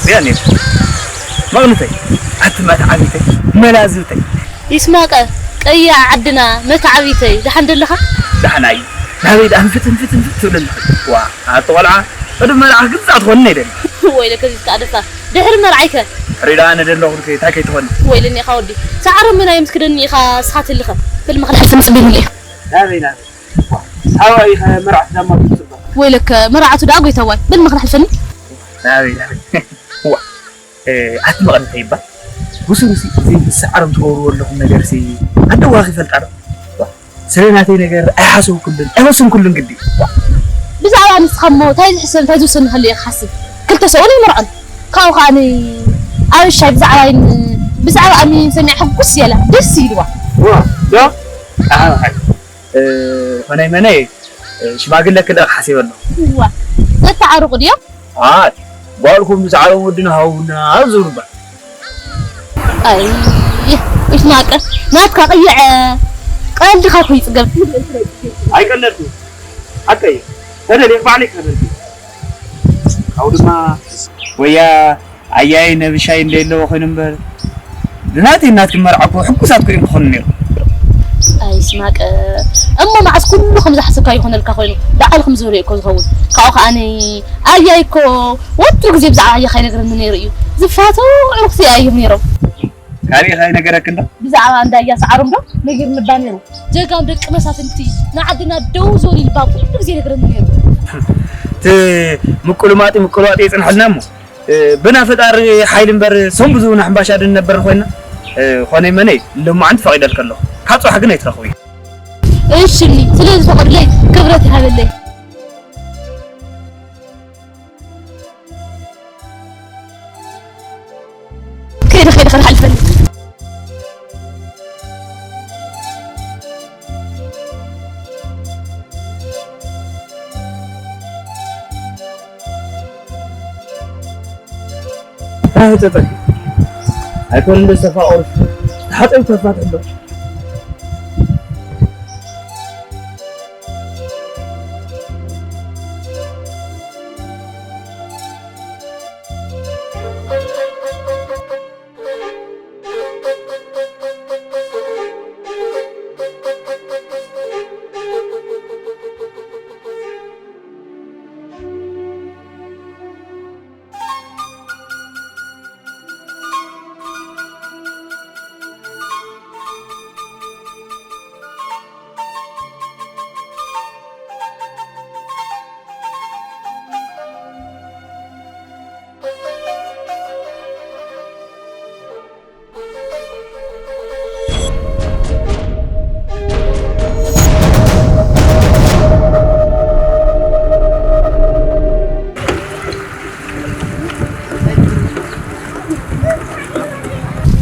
እዚኣ ነይሩ። መቕንተይ፣ ኣቲ መትዓቢተይ፣ መላዝብተይ። ይስማቀ፣ ቀያ ዓድና፣ መትዓቢተይ፣ ደሓን ደለኻ? ደሓን ኣዩ። ናበይ ደኣ ንፍት ንፍት ንፍት ትብል ኣለኺ? ዋ፣ ኣቲ ቆልዓ፣ ቅድሚ መርዓ ግዛዕ ትኾንኒ ኣይደልን። ወይለከ፣ እዚ ዝተኣደፍካ። ድሕሪ መርዓይከ? ድሕሪ ደኣ ኣነ ደለኹልኪ፣ እንታይ ከይትኾኒ? ወይለኒ ኢኻ ወዲ። ሰዓሮም መን ኣዮም ዝክደኒ ኢኻ ስኻ ትልኸ? በል መኽልሒ ስም ጽቢሉኒ። ናበይ፣ ናበይ? ሓዋይ ኢኻ መርዓት ዳማ ትጽበ። ወይለከ፣ መርዓቱ ደኣ ጎይታዋይ። በል መኽልሒ ሰኒ። ናበይ፣ ናበይ? ዋ፣ እ፣ ኣቲ መቐንተይ ይባል። ብሱሩሲ፣ እዚ ምስ ሰዓሮም ትገብርዎ ኣለኹም ነገርሲ፣ ኣደዋኺ ይፈልጣ ዶ? ዋ፣ ስለ ናተይ ነገር ኣይሓሰብኩሉን፣ ኣይወሰንኩሉን ግዲ። ዋ። ብዛዕባ ንስኻ እሞ፣ እንታይ ዝሕሰብ፣ እንታይ ዝውሰን ክህሉ እየ ክሓስብ? ክልተ ሰብኡን ኣይመርዖን። ካብኡ ከኣ ን-፣ ኣብ ሻይ ብዛዕባ ይን-፣ ብዛዕባ ኣሚ ሰሚዐ ሕጉስ እየ ኢላ። ደስ ኢልዋ። ዋ፣ ዶ? ኣሃ፣ ኣሃ። እ፣ ኾነይ መነይ፣ እ፣ ሽማግለ ክልእኽ ሓሲበ ኣለኹ። እዋ፣ ዘተዓርቑ ድዮም? ኣት፣ ጓልኩም ብዛዕባ ወድና ሃቡና ኣብ ዝብሉ እባ። ኣይ፣ ይስማቀ፣ ናትካ ቅይዐ፣ ቀልድኻ እኮ ይጽገብ። ኣይቀለድኩ። ሓቀይ። ተደልየ ባዕለይ ክነብር። ካብኡ ድማ ወያ ኣያይ ነብሻይ እንደለዎ ኮይኑ እምበር፣ ብናተይ እናትኩም መርዓ እኮ ሕጉሳት እኮ እዮም ክኾኑ ነይሮም። ኣይ ስማቀ፣ እሞ መዓስ ኩሉ ከም ዝሓሰብካ ይኾነልካ ኮይኑ፣ ዳዕል ከም ዝህሉ እኮ ዝኸውን። ካብኡ ከኣ ኣያይ እኮ ወትሩ ግዜ ብዛዕባ ኣያኻ ይነግረኒ ነይሩ እዩ። ዝፋተው ዕሩኽቲ እዮም ነይሮም። ካሊእ ከ ይነገረክ እንዶ? ብዛዕባ እንዳ ኣያ ሰዓሮም ዶ ነጊርኒ እባ ነይሩ። ጀጋኑ ደቂ መሳፍንቲ ንዓድና ደው ዝበሉ ኢልባ ኩሉ ግዜ ይነግረኒ ነይሩ። እቲ ምቁልማጢ ምቁልማጢ የጽንሐልና እሞ፣ እ፣ ብና ፈጣሪ ሓይሊ እምበር፣ ሰንቡ ዝብና ሕምባሻ ድንነበር ኮይና፣ እ፣ ኾነይ መነይ፣ ሎማዓንቲ ፈቒደልኪ ኣለኹ። ካብ ጽባሕ ግን ኣይትረኽብዮ። እሺ፣ እኒ፣ ስለ ዝፈቐዱለይ ክብረት ይሃበለይ። ከይደ፣ ከይደ፣ ከይደ፣ ሓልፈኒ። ኣይ፣ ተጠቂ። ኣይኮነን ዶ ዝተፋቐሩ? ተሓጠቢ ተፋትሕ ዶ?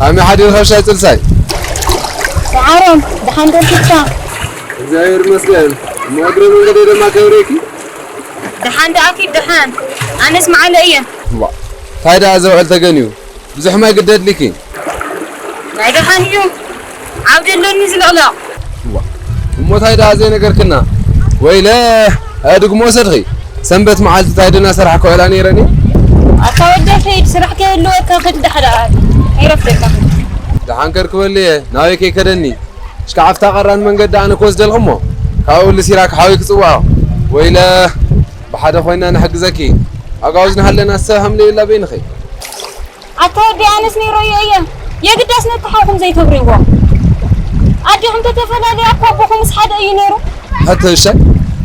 ኣሚ ሓዲርካ ሻይ ጽልሳይ? ሰዓሮም፣ ደሓን ደርኪብካ? እግዚኣብሔር ይመስገን። እሞ እግረ መንገደይ ድማ ከብሬኪ? ደሓን ደኣኪ፣ ደሓን። ኣነስ መዓለ እየ። ዋ፣ ታይ ደኣ ዘውዕል ተገንዩ? ብዙሕ ማይ ግደድልኪ። ናይ ደሓን እዩ። ዓውዲ ኣሎኒ ዝልቕልቕ። ዋ፣ እሞ ታይ ደኣ ዘይነገርክና? ወይለ፣ ኣድግሞ ወሰድኺ። ሰንበት መዓልቲ ታይ ደና ሰራሕ ክውዕላ ነይረኒ? ኣታ ወዲ ከይድ፣ ስራሕ ከይህልወካ ክድ ዳሕዳኣ። ኣይረፍደካ። ደሓን ከርክበሉ እየ፣ ናበይ ከይከደኒ። እሽካ ዓፍታ ቀራን መንገዲ ኣነ ክወስደልኩ እሞ፣ ካብኡ ልሲራክ ሓወይ ክጽውዖ። ወይለ፣ ብሓደ ኮይና ንሕግዘኪ። ኣጋውዝ ንሃለና ሰብ ሃምለ የላ በይንኺ። ኣታ ወዲ ኣነስ ነይረዮ እየ። የግዳስ ነቲ ሓውኹም ዘይተብርይዎ። ኣዴኹም ተተፈላለያ እኮ ኣቦኹምስ ሓደ እዩ ነይሩ። ሕቶ እሻ፣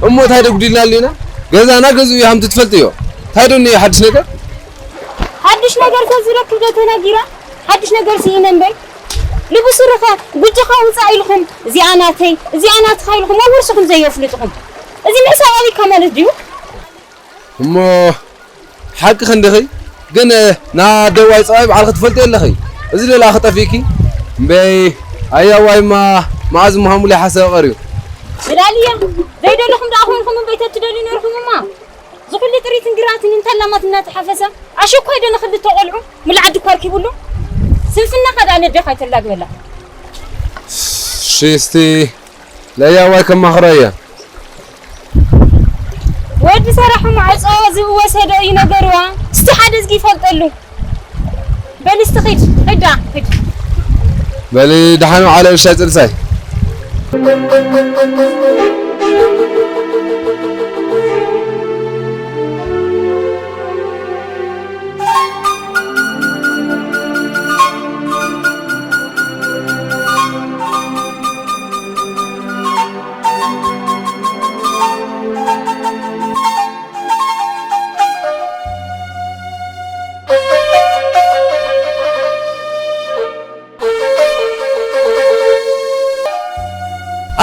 እሞ እንታይ ደጉዲልና ኣሊና? ገዛና ገዝኡ እዩ ሃምቲ ትፈልጥዮ። እንታይ ዶ እኒኦ ሓድሽ ነገር? ሓድሽ ነገር ተዝረክብ ዶ ተናጊራ? ሓድሽ ነገር ስኢነ እምበይ። ልብሱ ርኸ ጉጅኻ ውፃእ ኢልኹም፣ እዚኣ ናተይ፣ እዚኣ ናትኻ ኢልኹም ኣብ ውርስኹም ዘየፍልጥኹም። እዚ ምሕሳብ ኣበይካ ማለት ድዩ? እሞ ሓቂ ክንድኺ ግን፣ ና ደዋይ ጸባይ ባዕልኺ ትፈልጢ ኣለኺ። እዚ ደላ ክጠፊእኪ እምበይ ኣያዋይማ መዓዝ ምሃሙሉ ይሓሰብ ቀርዩ። ብላልያ ዘይደለኹም ደኣ ኮይንኩም እምበይ ተትደልዩ ነርኹም እማ። ዝኹሉ ጥሪትን ግራትን እንተላማት እናተሓፈሰ ኣሸኳይ ዶ ንኽልተ ቆልዑ ምልዓድ እኳ ኣርኪቡሉ። ስንፍናኻ ደኣ ነዴኻ ኣይተላግበላ። እሺ እስቲ ለያዋይ ከማኽሮ እየ። ወዲ ዝሰራሑ ማዕጾ ዝወሰዶ እዩ ነገርዋ። እስቲ ሓደ እዝጊ ይፈልጠሉ። በል እስቲ ኺድ፣ ኺድ ደኣ፣ ኺድ። በሊ ደሓን ዋዕላ ውሻይ ጽንሳይ።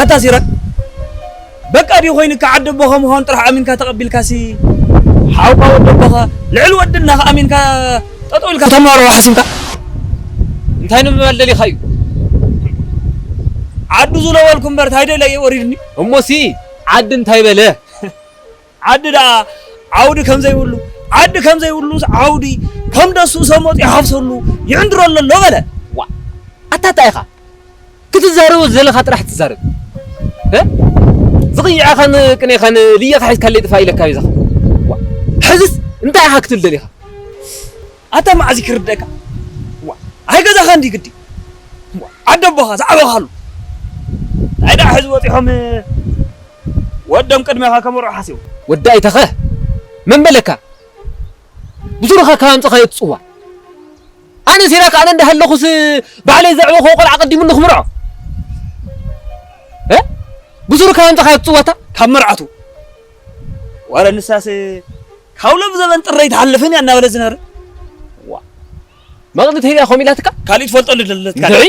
ኣታ ሲራክ፣ በቃ ድዩ ኮይኑካ? ዓዲ ኣቦኻ ምዃኑ ጥራሕ ኣሚንካ ተቐቢልካሲ፣ ሓውካ ወዲ ኣቦኻ፣ ልዕሊ ወዲ እናኻ ኣሚንካ ጠጠው ኢልካ ተማሮ ሓሲምካ? እንታይ ንምባል ደሊኻ እዩ? ዓዱ ዝለወልኩ እምበር ታይ ደለ እዩ ወሪድኒ? እሞሲ ዓዲ እንታይ በለ? ዓዲ ደኣ ዓውዲ ከም ዘይብሉ፣ ዓዲ ከም ዘይብሉስ ዓውዲ ከም ደሱ ሰብ መፂኡ ይሓፍሰሉ፣ ይዕንድረሉ ኣሎ በለ። ዋ፣ ኣታ እንታይ ኢኻ? ክትዛረቦ ዘለኻ ጥራሕ ትዛረብ። እ? ዝቕይዓኻን ቅኔኻን ልየኻ ሒዝካለይ ጥፋእ ኢለካ በይዛኻ። ዋ፣ ሕዝስ እንታይ ኢኻ ክትብል ደሊኻ? ኣታ መዓዝ እዩ ክርደእካ? ዋ፣ ኣይ ገዛኻ እንዲ ግዲ። ዋ፣ ዓዲ ኣቦኻ ዝዓበኻሉ። እንታይ ደኣ ሕዚ ወፂሖም ወዶም ቅድሜኻ ከመርዑ ሓሲቦም? ወዲ ኣይተኸ፣ መን በለካ? ብዙርኻ ካብ ኣምፀኻዮ ትፅዋ። ኣነ ሲራክ ኣነ እንዳሃለኹስ ባዕለይ ዘዕበኹዎ ቆልዓ ቀዲሙኒ ክምርዖ? እ? ብዙር ካብ ኣምፀኻዮ ትፅዋታ? ካብ መርዓቱ። ዋላ ንሳስ ካብ ሎም ዘበን ጥረይ ትሓልፍን እያ እናበለ ዝነበረ። ዋ። መቕዲ ተይዳ ከምኡ ኢላትካ? ካልእ ትፈልጠሉ ዘለትካ? እንድዒ?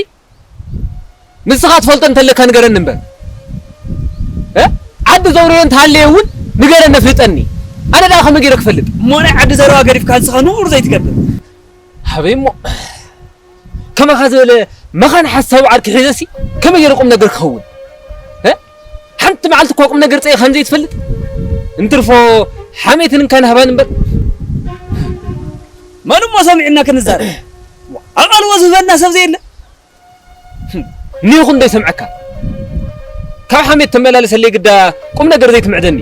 ንስኻ ትፈልጦ እንተለካ ንገረኒ እምበር። እ? ዓዲ ዘውርዮ እንተሃለየ እውን ንገረኒ ኣፍልጠኒ። ኣነ ደኣ ከመይ ገይረ ክፈልጥ? እሞ ናይ ዓዲ ዘረባ ገዲፍካ ንስኻ ንቡር ዘይትገብር። ሃበይ እሞ። ከማኻ ዝበለ መኻን ሓሳዊ ዓርኪ ሒዘሲ ከመይ ገይረ ቁም ነገር ክኸውን? እ? ሓንቲ መዓልቲ እኳ ቁም ነገር ጸይኻ ከም ዘይትፈልጥ? እንትርፎ ሓሜትን እንካን ሃባን እምበር። መን እሞ ሰሚዑና ክንዛረብ? ኣቓልቦ ዝህበና ሰብ ዘየለ? እኒኹ እንዶ ይሰምዐካ። ካብ ሓሜት ተመላለሰለይ ግዳ ቁም ነገር ዘይትምዕደኒ።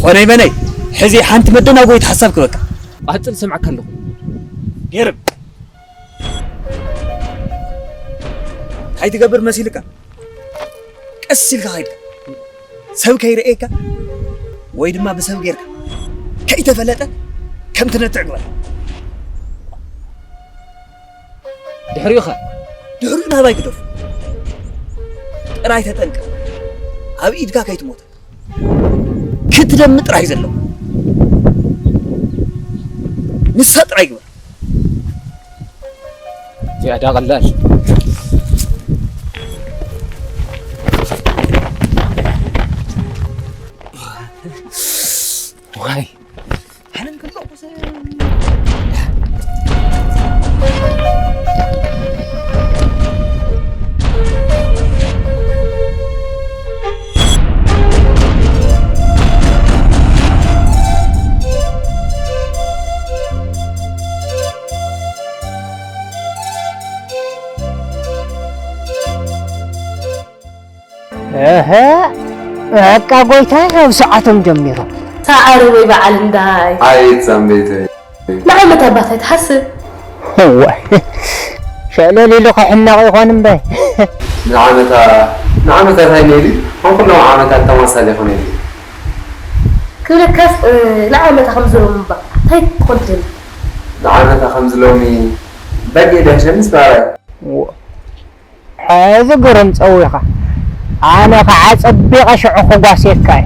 ኾነይ መነይ፣ ሕዚ ሓንቲ መደናጎይት ሓሳብ ክበካ። ቀጽል፣ ሰምዐካ ኣለኹ። ገርም። እንታይ ትገብር መሲልካ? ቀስ ኢልካ ኸይድካ። ሰብ ከይርእየካ ወይ ድማ ብሰብ ጌርካ ከይተፈለጠ ከም ትነትዕ ግበር። ድሕሪኡ ኸ? ድሕሪኡ ናባይ ግደፉ። ጥራይ ተጠንቀቕ። ኣብ ኢድካ ከይትሞተ። ክትደሚ ጥራይ እዩ ዘለዎ። ንሳ ጥራይ ግበር። እዚኣ ዳ ቀላል። ዋይ። ዓለም ከለኹስ እህ፣ በቃ ጎይታይ፣ ካብ ሰዓቶም ጀሚሮም። ሰዓሪ ወይ በዓል እንዳይ። ኣየት ዛምቤተይ። ንዓመት ኣባታይ ትሓስብ? እዋይ፣ ሸለል ኢሉ ክሕነቕ ይኾን እምበር። ንዓመታ፣ ንዓመታ እንታይ ነይሩ? ከም ኩሎም ዓመታት ተማሳሊ ይኾን ነይሩ። ክብለካስ፣ እ፣ ንዓመታ ከም ዝሎም እባ፣ እንታይ ትኾን ትደሊ? ንዓመታ ከም ዝሎሚ በጊዕ ዶ ይሸምስ ብኣራይ? ዎ፣ ሕዚ ግርም ጸዊኻ። ኣነ ኸዓ ጸቢቐ ሽዑ ክጓስየካ እየ።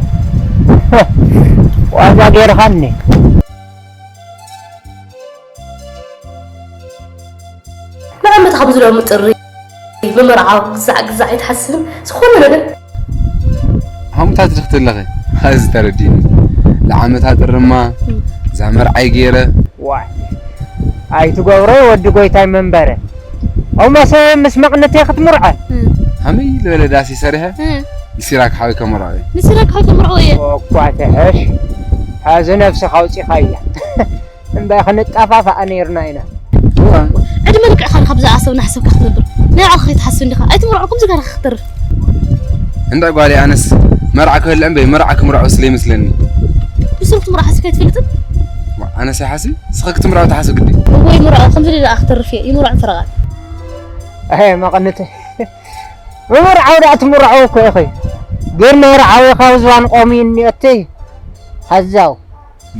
ዋዛ ጌርኻኒ። ንዓመት ካብ ዝለሙ ጥሪ ብመርዓዊ ግዛዕ ግዛዕ ኣይትሓስብን? ዝኾነ ነገር። ሃሙታት ድኽትለኸ? ኸዚ ተረዲኒ። ለዓመታ ጥርማ፣ እም። እዛ መርዓይ ገይረ። ዋይ። ኣይትገብሮ ወዲ ጎይታይ መንበረ። ኦመሰ ምስ መቕነተይ ክትምርዖ። እም። ሃመይ ዝበለ ዳስ ይሰሪሐ። እም። ንሲራክ ሓወይ ከመርዖ እየ። ንሲራክ ሓወይ ከመርዖ እየ። ኦኳ ተሐሽ። ሐዚ ነፍስኻ ኣውጺኻያ። እምበይ ክንጠፋፋእ ነይርና ኢና። እዋ። ዕድመ ልክዕኻ ኢኻ ብዛዕባ ሰብ እናሓሰብካ ክትነብር። ናይ ባዕልኻ ከይትሓስብ እንዲኻ። ኣይትምርዖ ከምዚ ገይርካ ክትተርፍ። እንዳ ጓለይ ኣነስ መርዓ ክበልዕ እምበይ መርዓ ክምርዖ ስለ ይመስለኒ። ብስሩ ክትምርዖ ሓሲብካ ኣይትፈልጥን? ዋ፣ ኣነስ ኣይሓስብ፣ ንስኺ ክትምርዖ ትሓስብ ግዲ። እወ ይምርዖ፣ ከምዚ ኢለ ደኣ ክተርፍ እየ፣ ይምርዖ ፈረቓ። ኣሄ መቐነት። ምምርዓው ደኣ ትምርዓው እኮ ኢኺ። ግን መርዓዊ ካብ ዝባን ቆሙ እኒኦተይ። ሃዛው።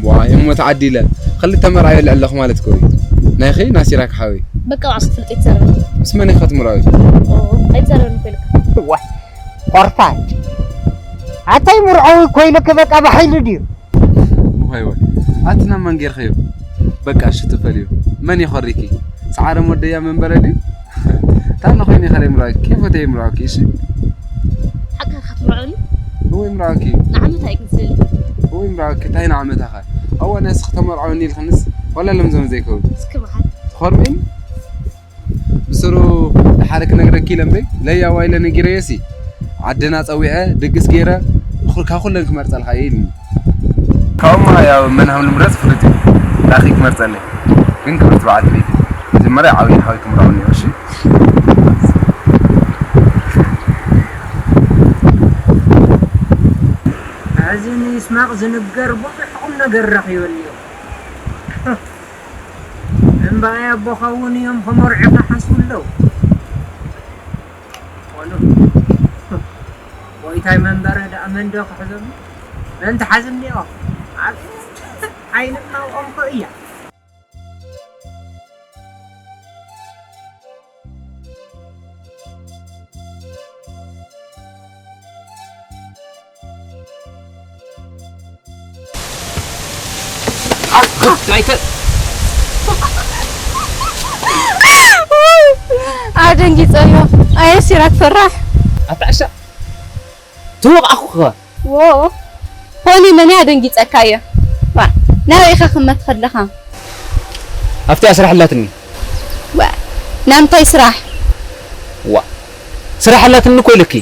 ዋ፣ እሞ ተዓዲለ። ክልተ መርዓ ይበልዕ ኣለኹ ማለት እኮ እዩ። ናይኺ ናሲራክ ሓወይ። በቃ ባዕልኻ ክትፈልጥ ኣይትዛረበኒ። ምስ መን ኢኻ ትምርዓዊ? ኦ፣ ኣይትዛረበኒ እኮ ኢልካ። ዋይ፣ ኮርፋድ። ኣታይ ምርዓዊ እኮ ኢለኪ በቃ ብሓይሊ ድዩ? ዋይ ዋይ። ኣቲ ናብ መን ጌርካዮ? በቃ እሺ ትፈልዮ። መን ይኾሪኪ? ሰዓረ ወደያ መንበረ ድዩ? ታሎ ኮይነ ከለ ምራኪ፣ ኬፎተ ምራኪ፣ እሺ? ሓቅኻ ክትምርዖኒ? እወ ምራኪ። ንዓመታ እዩ ግን ዝደሊ። እወ ምራኪ፣ ታይ ንዓመታኻ? ኣዋ፣ ንስኺ ተመርዓውኒ ኢልክንስ፣ ዋላ ለምዘም ዘይከውን። እስኪ መሓል። ትኾርሚን? ብስሩ ድሓር ክነግረኪ ኢለ እምበይ፣ ለያዋ ኢለ ነጊረዮሲ። ዓድና ጸዊዐ፣ ድግስ ገይረ፣ እኹ-፣ ካብ ኩለን ክመርጸልካ እየ ኢልኒ። ካብኡማ ያው መን ሃም ንምረጽ ፍሉጥ እዩ። ላኺ ክመርጸለይ። ግን ክብርቲ በዓልቲ ቤት፣ መጀመርያ ዓብዪ ሓወይ ክምርዓውኒ እዩ፣ እሺ? ሕዚ ንይስማቕ ዝንገር ብዙሕ ቁም ነገር ረኺበልዮ። እምበኣይ ኣቦኻ እውን እዮም ከመርዑ ክሓስቡ ኣለዉ። ቆሉ፣ ጎይታይ መንበረ ደኣ መን ዶ ክሕዘሉ? መን ትሓዝ እኒኦ? ኣብ ዓይኒ እናውኦም እኮ እያ። ኣደንጊጸዮ። ኣየ ሲራክ ፈራሕ። ኣታ ዕሻ፣ ትወቕዓኹ ኸ? ዎ፣ ሆኒ መን ኣደንጊጸካዮ? ዋ፣ ናበይ ኢኻ ክመት ከለኻ? ኣብቲ እያ ስራሕ ኣላትኒ። ዋ፣ ናምታይ ስራሕ? ዋ፣ ስራሕ ኣላትኒ እኮ ኢለኪ።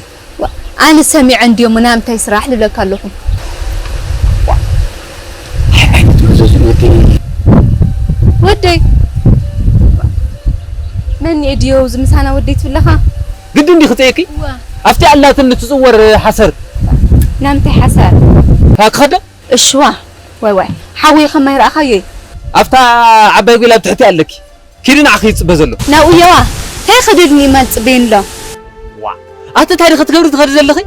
ዋ፣ ኣነ ሰሚዐ እንድዮም ናምታይ ስራሕ ልብለካ ኣለኹ። ዋ፣ እንታይ ዓይነት መዘዙ ወደይ? ወደይ? መን እየ ድዮ እዚ ምሳና ወደይ ትብለኻ? ግዲ እንዲ ክጠየቂ? ዋ። ኣብቲ ኣላትኒ ትጽወር ሓሰር። ናምታይ ሓሰር? ታ ክኸደ? እሽዋ። ዋይ ዋይ። ሓወይ ከማይ ረኣኻዮ? ኣብታ ዓባይ ጒላ ኣብ ትሕቲ ኣለኪ። ኪዲ ንዓኺ ይጽበ ዘሎ። ናብኡ የዋ። እንታይ ክደልኒ ማል ጽበየን ኣሎ? ዋ። ኣቲ እንታይ ድኺ ትገብሪ ትኸዲ ዘለኺ?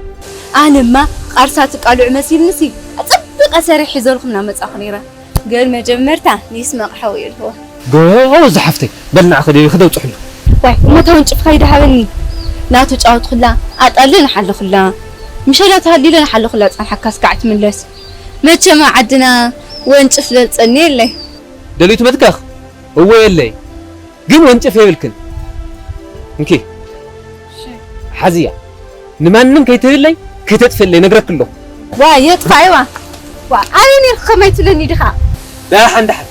ኣነማ ቃርሳ ትቃልዑ መሲልንሲ፣ ኣጸብቐ ሰሪሕ ሒዘልኩም ናመጻኹ ነይረ። ግን መጀመርታ ንይስማቕ ሓወይ እልዎ። ጎበዝ ዝሓፍተይ፣ በል ንዓ ኸዲ ክደውጽሕሉ። ዋይ፣ እሞ ተወንጭፍካ ይድሃበኒ። ናቱ ጫወትኩላ፣ ኣጣልን ሓለኹላ። ምሸላ ተሃሊለን ሓለኹላ፣ ጸንሓካ እስካዕ ትምለስ። መቸም ኣብ ዓድና ወንጭፍ ዝበልጸኒ የለይ። ደልዩ ትመትከኽ? እወ የለይ። ግን ወንጭፍ የብልክን። እንኪ። እሺ። ሓዝያ። ንማንም ከይትህብለይ፣ ከይተጥፍለይ ነግረክ ኣለኹ። ዋ፣ የጥፋ፣ ኣይዋ። ዋ፣ ኣበይ ነርኩ ከማይ ትብለኒ ዲኻ? ደሓን፣ ደሓን።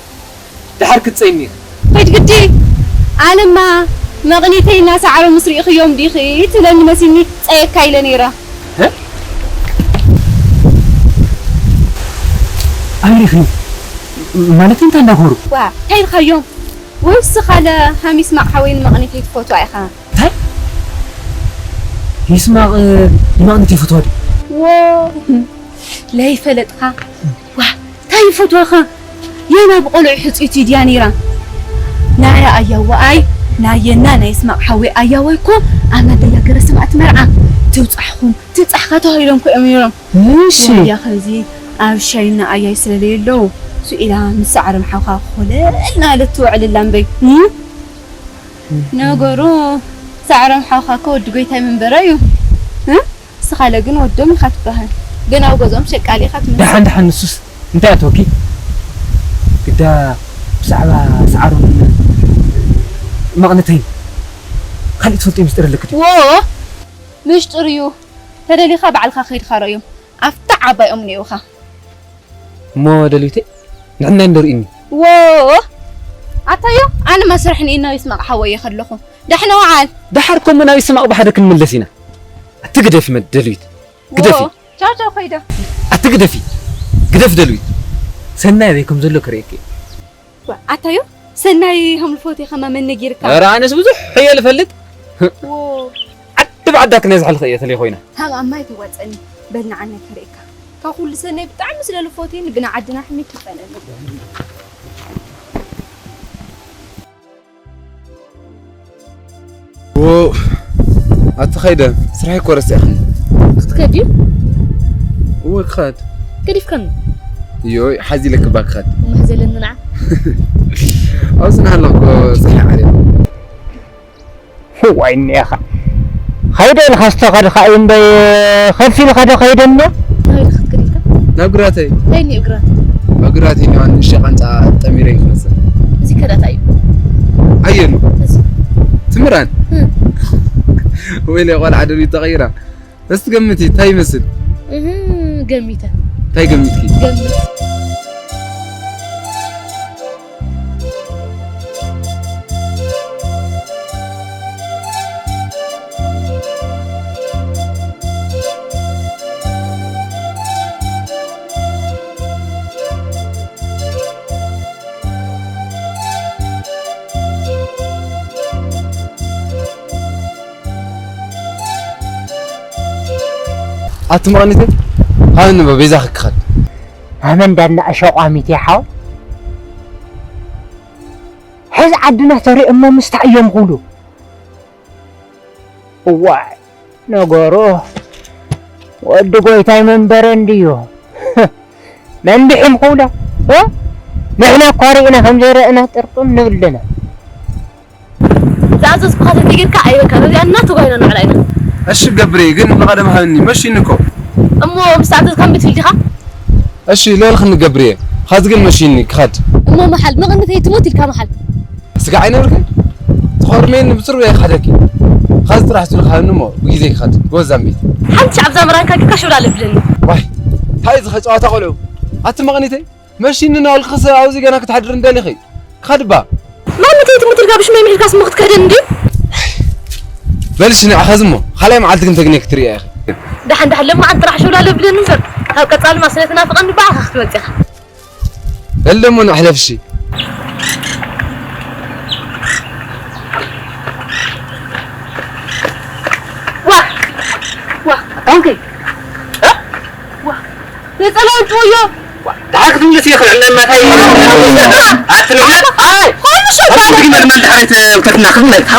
ደሓር ክትጸይኒ ኢኺ። ከይድ ግዲ። ኣነማ መቕኒተይ እናሰዓሩ ምስ ርኢኽዮም ዲኺ ትብለኒ መሲኒ ጸየካ ኢለ ነይረ። እ? ኣበይ ርኢኽዮም? ማለት እንታይ እንዳኾሩ? ዋ፣ እንታይ ኢልካዮም? ወይስ ስኻለ ሃሚስ ማቕ ሓወይ ንመቕኒተይ ትፈትዋ ኢኻ? እንታይ? ይስማቕ ንመቕኒተይ ይፈትዋ ድዩ? ዎ፣ ለይፈለጥኻ። ዋ፣ እንታይ ይፈትዋኻ? የና ብቆልዑ ሕጽይቲ ድያ ነይራ? ናያ ኣያዋኣይ፣ ናየና ናይ ይስማቕ ሓወይ ኣያዋይ እኮ ኣብ ናደያ ገረሰማእቲ መርዓ ትብጻሕኹም፣ ትብጻሕካ ተባሂሎም እኮ እዮም ነይሮም። እሺ። ወያ ኸዚ ኣብ ሻይና ኣያይ ስለለየለዉ፣ ስኢላ ምስ ሰዓሮም ሓውኻ ኮለል እናበለት ትውዕልላ እምበይ። እም? ነገሩ ሰዓሮም ሓውኻ እኮ ወዲ ጎይታይ መንበረ እዩ። እ? ንስኻለ ግን ወዶም ኢኻ ትበሃል። ግን ኣብ ገዝኦም ሸቃሊ ኢኻ ትመስል። ደሓን ደሓን ንሱስ እንታይ ኣተወኪ? ግዳ ብዛዕባ ሰዓሮም መቕነተይ ካልእ ትፈልጦ ሚስጥር ኣለኪ ድዩ? ዎ! ምሽጥር እዩ። ተደሊኻ ባዕልኻ ከይድካ ረእዮም። ኣብታ ዓባይ ኦም እኒኦኻ። እሞ ደልዩተይ ንዕናይ እንዶ ርእይኒ። ዎ! ኣታዮ፣ ኣነ መስርሕ ንኢናዊ ይስማቕ ሓወየ ከለኹ። ደሕነ ወዓል። ደሓር ኮሞ ናብ ይስማቕ ብሓደ ክንምለስ ኢና። ኣቲ ግደፊ መ-፣ ደልዩት። ግደፊ። ዎ! ቻው ቻው፣ ከይደ። ኣቲ ግደፊ። ግደፍ ደልዩት። ሰናይ ኣበይ ከም ዘሎ ክርእየኪ። ዋ፣ ኣታዮ፣ ሰናይ ከም ልፎቴ ከማ መን ነጊርካ? ኧረ ኣነስ ብዙሕ እየ ልፈልጥ። ዎ። ዓዲ ብዓዳ ክነዝሐልኸ እየ ተለይ ኮይና። ሃብ ኣብ ማይ ትዋጸኒ። በል ንዓናይ ከርእየካ። ካብ ኩሉ ሰናይ ብጣዕሚ ስለ ልፎትየኒ ብናይ ዓድና ሕሜት ይፈለኒ። ዎ፣ ኣቲ ኸይደ፣ ስራሐይ እኮ ረሲዕኽኒ። ክትከድ እዩ? እወ፣ ክኸድ። ገዲፍከኒ? እዮይ፣ ሓዚ ኢለ ክባ ክኸድ። እሞ ዘለኒ ንዓ። ኣብዚ ንሃለኹ እኮ ፀሓይ ዓርያ። ዋይ እኒኤኻ። ኸይደ ኢልካ ዝተኸድካ እዩ እምበይ፣ ከፍ ኢልካ ዶ ኸይደ እሞ? ናበይ ኢኻ ክትከድ ኢልካ? ናብ ግራተይ። እንታይ እኒኦ ግራተይ? ኣብ ግራተይ እኒኦ ንእሽተይ ቃንጫ ጠሚረ እዩ ክመፅእ። እዚ ከዳታ እዩ። ኣየኑ? እዚ። ትምራን? እ። ወይለ ቆልዓ ደልዩ ተቐይራ። እስቲ ገምቲ፣ እንታይ ይመስል? እህ፣ ገሚተ። እንታይ ገሚትኪ? ገምት። ኣቲ መቐኒተይ፣ ሃበኒ እባ ቤዛ ክክኸድ። ኣመን ዳና ኣሸቋሚት ይሓው። ሕዚ ዓድና ተሪኦ እሞ ምስታ እዮም ኩሉ። እዋይ፣ ነገሩ ወዲ ጎይታይ መንበረ እንድዩ። መንድሕም ኩሎ፣ እ? ንሕና እኳ ርኢና ከም ዘይረእና ጥርቅም ንብልና። ዝኣዘዝኩኻ ተተጊርካ ኣይበካን። እዚኣ እናተጓይና ንዕላ ኢና። እሺ ገብሬ፣ ግን ንቐደም ሃብኒ፣ መሺኒ እኮ። እሞ ምስ ተኣዘዝካ እምቢ ትብል ዲኻ? እሺ፣ ልዕሊ ክንገብር እየ። ኻዚ ግን መሺኒ ክኸድ። እሞ መሓል፣ መቐነተይ ትሞት ኢልካ መሓል። ስጋዕ ኣይነብርክን? ትኸርሜኒ ብፅሩይ ኣይክሓደኪ። ኻዚ ጥራሕ ዝብልካ ሃብኒ እሞ ብግዜ ክኸድ። ጎዛም ቤት። ሓንቲ ሻዕ ኣብዛ መራንካ ጌርካ ሽውላ ለብለኒ። ዋይ፣ እንታይ እዚ ኸ ጨዋታ ቆልዑ? ኣቲ መቐኒተይ፣ መሺኒ እናበልክኸስ ኣብዚ ገና ክትሓድሪ እንደሊኺ። ክኸድባ። ማንተይ ትሙት ኢልካ ብሽመይ ምሒልካስ እሞ ክትከደን እንድዩ? በልሽ ንዓ ኸዚ እሞ፣ ካልኣይ መዓልቲ ግን ተግኔ ክትርእያ ኢኺ። ደሓን ደሓን ለማዓንቲ ጥራሕ ሸውላ ለብለኒ እምበር፣ ካብ ቀጻሊ ማስነት ናፍቐኒ በዓኻ ክትመጽእ ኢኻ። በል ደሞ ንሕለፍ እሺ። ዋ! ዋ! ኦኬ። ዋ! የጸለውጡ እዮ። ደሓር ክትምለስ እየ ክልዕለና፣ እንታይ ኣትልዕለ? ኣይ! ኾንሽ ኣይ! ይባላል። ግን መን ደሓር ኣይተውከትና፣ ክብለካ።